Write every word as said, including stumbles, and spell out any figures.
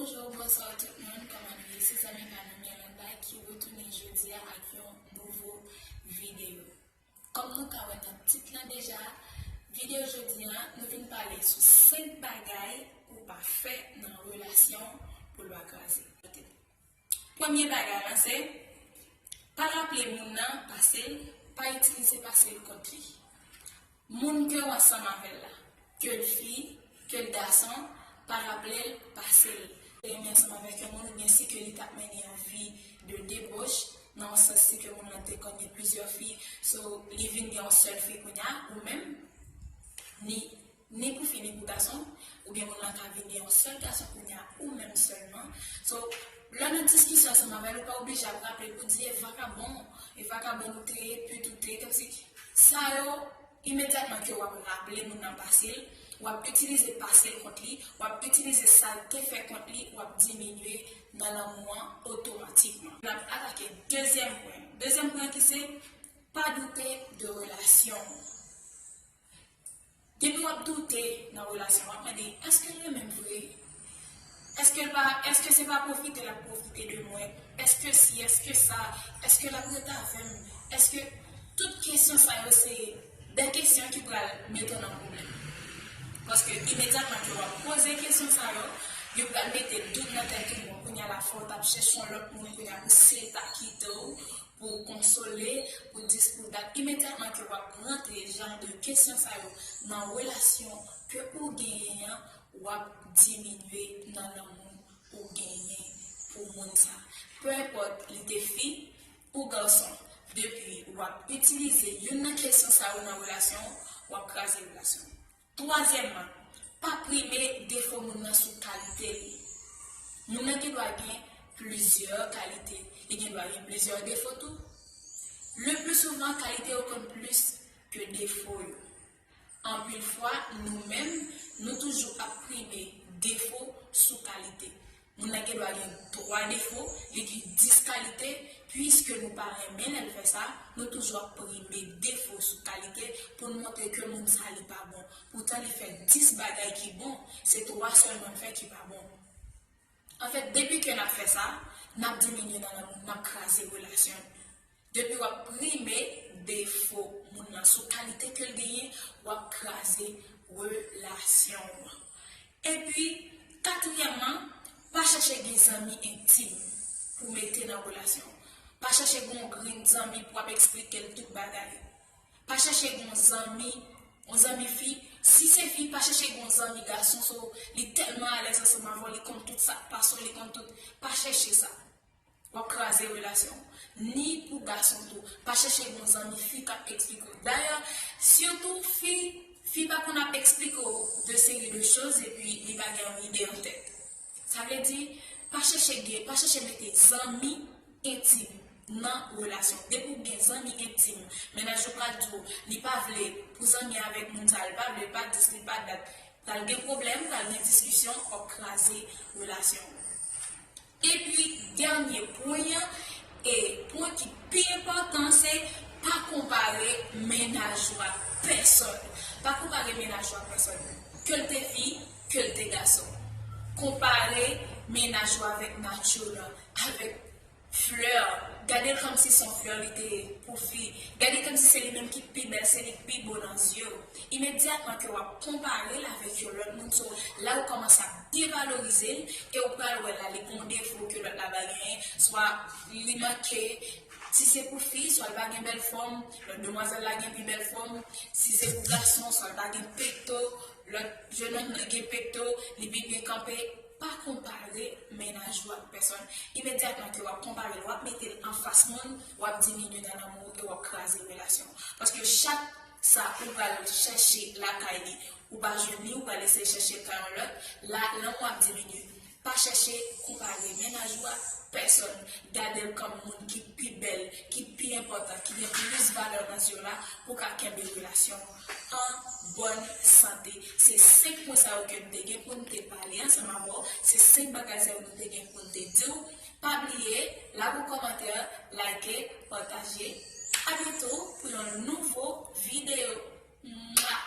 Bonjou, bonswa tout moun, kòman nou ye? Se zanmi pa nou Miranda ki retounen jodi a ak yon nouvo videyo. Kòm nou ka wè nan tit lan deja, videyo jodi a, nou vin pale sou senk bagay pou w pa fè nan relasyon pou l pa kraze. Premye bagay la se, pa raple moun nan pase l, pa itilize pase l kont li. Moun ke w ansanm avè l la, ke l fi, ke l gason, pa raple l pase l. Te renmen ansanm avèk yon moun, oubyen si ke li t ap mennen yon vi de debòch, nan yon sans si ke moun nan te konn gen plizyè fi, so li vin gen yon sèl fi kounye a, ou menm, ni, ni pou fi, ni pou gason, oubyen moun nan ka vin gen yon sèl gason kounye a, ou menm sèlman. So, lè nan diskisyon ansanm avè l, ou pa oblije ap raple l pou di, e vakabon, e vakabon ou te ye, pit ou te ye, kòmsi sa yo, imedyatman ke w ap raple moun nan pase l, w ap itilize pase l kont li, w ap itilize sa l te fè kont li, w ap diminye nan lanmou an otomatikman. N ap atake dezyèm pwen. Dezyèm pwen ki se, pa doute de relasyon w. Depi w ap doute nan relasyon, w ap mande, èske l renmen m vre? Èske l pa, èske se pa pwofite l ap pwofite de mwen? Èske si, èske sa, èske l ap ret avè m? Èske, tout kesyon sa yo se de kesyon ki pral mete w nan pwoblèm. Paske imedyatman ke w ap poze kesyon sa yo, yo pral mete dout nan tèt ou. Bon, kounye a la fò w t ap chèche yon lòt moun, kounye a pou si l ta kite w, pou konsole, pou dis, pou dat. Imedyatman ke w ap rantre jan de kesyon sa yo nan relasyon ke ou genyen an, w ap diminye nan lanmou ou genyen pou moun sa. Peu importe li te fi ou gason, depi w ap itilize youn nan kesyon sa yo nan relasyon, w ap kraze relasyon. Twazyèmman, pa prime defo moun nan sou kalite li. Moun nan gen dwa gen plizyè kalite, li gen dwa gen plizyè defo tou. Le pli souvan, kalite yo konn plis ke defo yo. Anpil fwa, nou menm, nou toujou ap prime defo sou kalite. Moun nan gen dwa gen twa defo, li gen dis kalite, piske nou pa renmen lè l fè sa, nou toujou ap prime defo sou kalite pou n montre ke moun sa li pa bon. Poutan li fè dis bagay ki bon, se twa sèlman l fè ki pa bon. Anfèt, depi ke n ap fè sa, n ap diminye nan lanmou, n ap kraze relasyon. Depi w ap prime defo moun nan sou kalite ke l genyen, w ap kraze relasyon w. Epi, katriyèmman, pa chèche gen zanmi entim pou mete nan relasyon w. Pa chèche gen yon grenn zanmi pou w ap eksplike l tout bagay. Pa chèche gen yon zanmi, yon zanmi fi. Si se fi, pa chèche gen yon zanmi gason, so, li tèlman alèz ansanm avè w, li konn tout sa k pase w, li konn tout. Pa chèche sa. W ap kraze relasyon w. Ni pou gason tou. Pa chèche gen yon zanmi fi k ap eksplike w. Dayè, sitou fi, fi pa konn ap eksplike w de seri de choz epi li pa gen yon ide an tèt. Sa vle di, pa chèche gen, pa chèche mete zanmi entim nan relasyon. Depi w gen zanmi entim, mennaj ou pral di w, li pa vle pou zanmi avèk moun sa, li pa vle, li pa dis, li pa dat. Pral gen pwoblèm, pral gen diskisyon, w ap kraze relasyon w. Epi, dènye pwen an, e pwen ki pi enpòtan, se pa konpare mennaj ou ak pèsòn. Pa konpare mennaj ou ak pèsòn. Ke l te fi, ke l te gason. Konpare mennaj ou avèk natyoul, avèk flè. Gade l kòmsi se yon flè li te ye pou fi. Gade l kòmsi se li menm ki pi bèl, se li k pi bo nan zye w. Imedyatman ke w ap konpare l avèk yon lòt moun, so, la ou kòmanse ap devalorize l, e ou pral wè la, li gen yon defo ke lòt la pa genyen, swa li manke, si se pou fi, swa l pa gen bèl fòm, lòt demwazèl la gen pi bèl fòm, si se pou gason, swa l pa gen pekto, lòt jenòm nan gen pekto, li pi byen kanpe. Pa konpare mennaj ou ak pèsòn. Imedyatman ke w ap konpare l, w ap mete l anfas moun, w ap diminye nan lanmou e w ap kraze relasyon. Paske chak sa ou pral chèche lakay li, ou pa jwenn li, ou pral eseye chèche l kay yon lòt, la, lanmou ap diminye. Pa chèche konpare mennaj ou ak pèsòn. Gade l kòm moun ki pi bèl, ki pi enpòtan, ki gen plis valè nan zye w la pou w ka kenbe relasyon an bòn sante. Se senk pwen sa yo ke m te gen pou m te pale ansanm avè w. Se senk bagay sa yo nou te gen pou n te di w. Pa bliye, lage yon kòmantè, like, pataje. A byento pou yon nouvo videyo. Mwa!